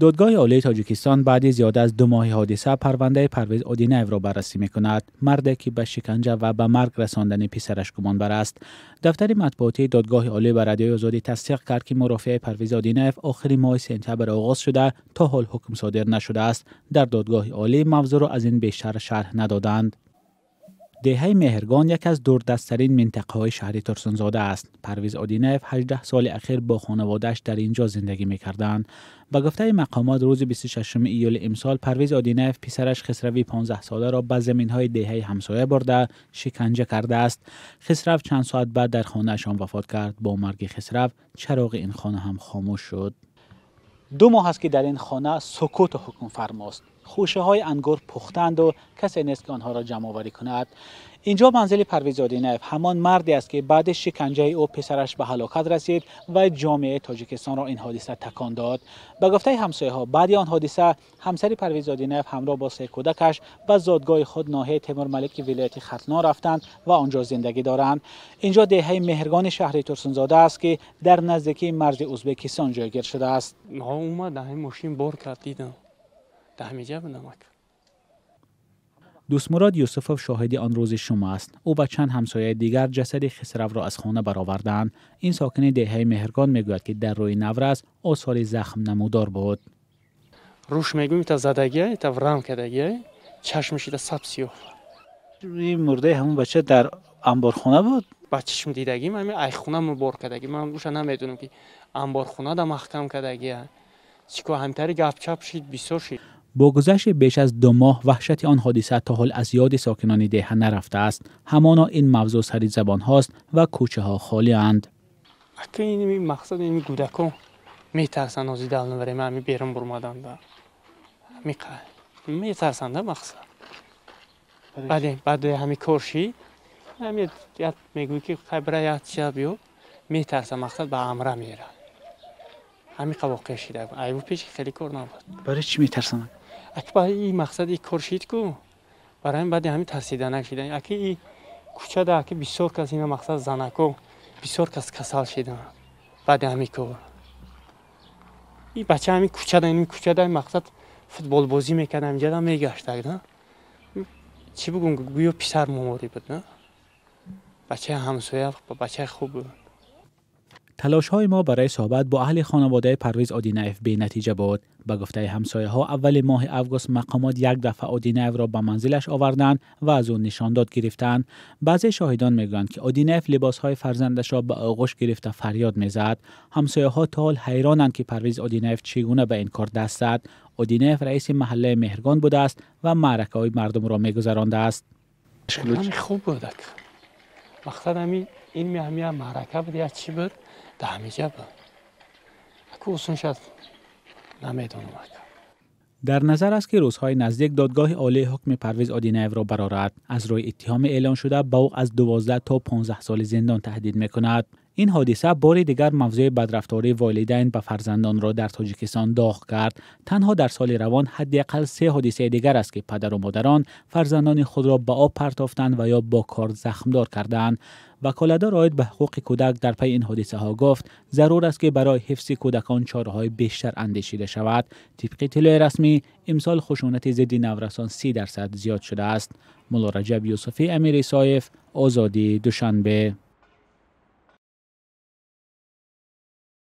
Додгоҳи Олии Тоҷикистон баъди зиёда аз 2 моҳи ҳодиса парвандаи Парвиз Одинаевро баррасӣ мекунад. Марде, ки ба шиканҷа ва ба марг расондани писараш гумонбар аст. Дафтари матбуотии Додгоҳи Олӣ ба Радиои Озодӣ тасдиқ кард, ки мурофиаи Парвиз Одинаев охири моҳи сентябр оғоз шуда, то ҳол ҳукм содир нашудааст. Дар Додгоҳи Олӣ мавзӯъро аз ин бештар шарҳ надоданд. Деҳаи Меҳргон яке аз дурдасттарин минтақаҳои шаҳри Турсунзода аст. Парвиз Одинаев 18 соли ахир бо хонаводааш дар ин ҷо зиндагӣ мекарданд. Ба гуфтаи мақомот, рӯзи 26 июли имсол Парвиз Одинаев писараш Хисрави 15-соларо ба заминҳои деҳаи ҳамсоя бурда, шиканҷа кардааст. Хисрав чанд соат баъд дар хонаашон вафот кард. Бо марги Хисрав чароғи ин хона ҳам хомӯш шуд. 2 моҳ аст, ки дар ин хона сукуту ҳукмфармост. Хӯшаҳои ангур пухтанду касе нест, ки онҳоро ҷамъоварӣ кунад. Инҷо манзили Парвиз Одинаев, ҳамон марде аст, ки баъди шиканҷаи ӯ писараш ба ҳалокат расид ва ҷомеаи Тоҷикистонро ин ҳодиса такон дод. Ба гуфтаи ҳамсояҳо, баъди он ҳодиса ҳамсари Парвиз Одинаев ҳамроҳ бо се кӯдакаш ба зодгоҳи худ, ноҳияи Темурмалики вилояти Хатлон, рафтанд ва он ҷо зиндагӣ доранд. Инҷо деҳаи Меҳргони шаҳри Турсунзода аст, ки дар наздикии марзи Ӯзбекистон ҷойгир шудааст. Омад, мошин бор кард, дидам, дар ҳамиҷа будам. Дӯстмурод Юсуфов шоҳиди он рӯзи шум аст. Ӯ ба чанд ҳамсояи дигар ҷасади Хисравро аз хона бароварданд. Ин сокини деҳаи Меҳргон мегӯяд, ки дар рӯи наврас осори захм намудор буд. Рӯш мегӯм, ита задагия, ита врам кардагия, чашмаш ита саб сиёҳ. Мурдаи ҳамон бача дар амборхона буд? Ба чишм дидагим, ҳами айхона бор кардаги. Ман уша намедонам, ки амборхона да маҳкам кардагия, чӣ кор. Ҳамтари гапчап шид, бисёр шид. Бо гузашти беш аз 2 моҳ ваҳшати он ҳодиса то ҳол аз ёди сокинони деҳа нарафтааст. Ҳамоно ин мавзӯъ сари забонҳост ва кӯчаҳо холианд. Ака, ин мақсад, ин кӯдакон метарсанд. Ҳозир далнаварем, ҳами берун бурмаданда метарсанда. Мақсад, баъде ҳами кор шид, ҳами мегӯй, ки бира, як чиза биё, метарса, мақсад, ба амра мера. Ҳамиқа воқеа шида. Айбу пеш хеле кор набуд. Барои чӣ метарсанд? Аки, ба и мақсад, и кор шид ку, барои ҳамин баъди ҳамин тарсиданак шида. Аки, и кӯчада, аки, бисёр кас, ина мақсад, занако, бисёр кас касал шида баъди ҳамин кор. И бача ҳамин кӯчада, ин кӯчада, мақсад, футболбозӣ мекард, ҳаминҷада мегаштак. На, чӣ бугум, гӯё писар моморӣ буд, на, бачаи ҳамсоя, бачаи хуб буд. Талошҳои мо барои суҳбат бо аҳли хонаводаи Парвиз Одинаев бенатиҷа буд. Ба гуфтаи ҳамсояҳо, аввали моҳи август мақомот як дафъа Одинаевро ба манзилаш оварданд ва аз ӯ нишондод гирифтанд. Баъзе шоҳидон мегӯянд, ки Одинаев либосҳои фарзандашро ба оғӯш гирифта фарёд мезад. Ҳамсояҳо то ҳол ҳайронанд, ки Парвиз Одинаев чӣ гуна ба ин кор даст зад. Одинаев раиси маҳаллаи Меҳргон будааст ва маъракаҳои мардумро мегузарондааст. Хуб буд, мақсад, ҳами ин ҳами маърака буд, як чӣ буд, дар ҳамиҷа буд. Аку, осон шад, намедонам, ака. Дар назар аст, ки рӯзҳои наздик Додгоҳи Олӣ ҳукми Парвиз Одинаевро барорад. Аз рӯи иттиҳоми эълоншуда ба ӯ аз 12 то 15 соли зиндон таҳдид мекунад. Ин ҳодиса бори дигар мавзӯи бадрафтории волидайн ба фарзандонро дар Тоҷикистон доғ кард. Танҳо дар соли равон ҳадди ақал се ҳодисаи дигар аст, ки падару модарон фарзандони худро ба об партофтанд ва ё бо корд захмдор карданд. Ваколатдор оид ба ҳуқуқи кӯдак дар пайи ин ҳодисаҳо гуфт, зарур аст, ки барои ҳифзи кӯдакон чораҳои бештар андешида шавад. Тибқи иттилои расмӣ, имсол хушунати зидди наврасон 30% зиёд шудааст. Муллораҷаб Юсуфӣ, Амир Исоев, Озодӣ, Душанбе.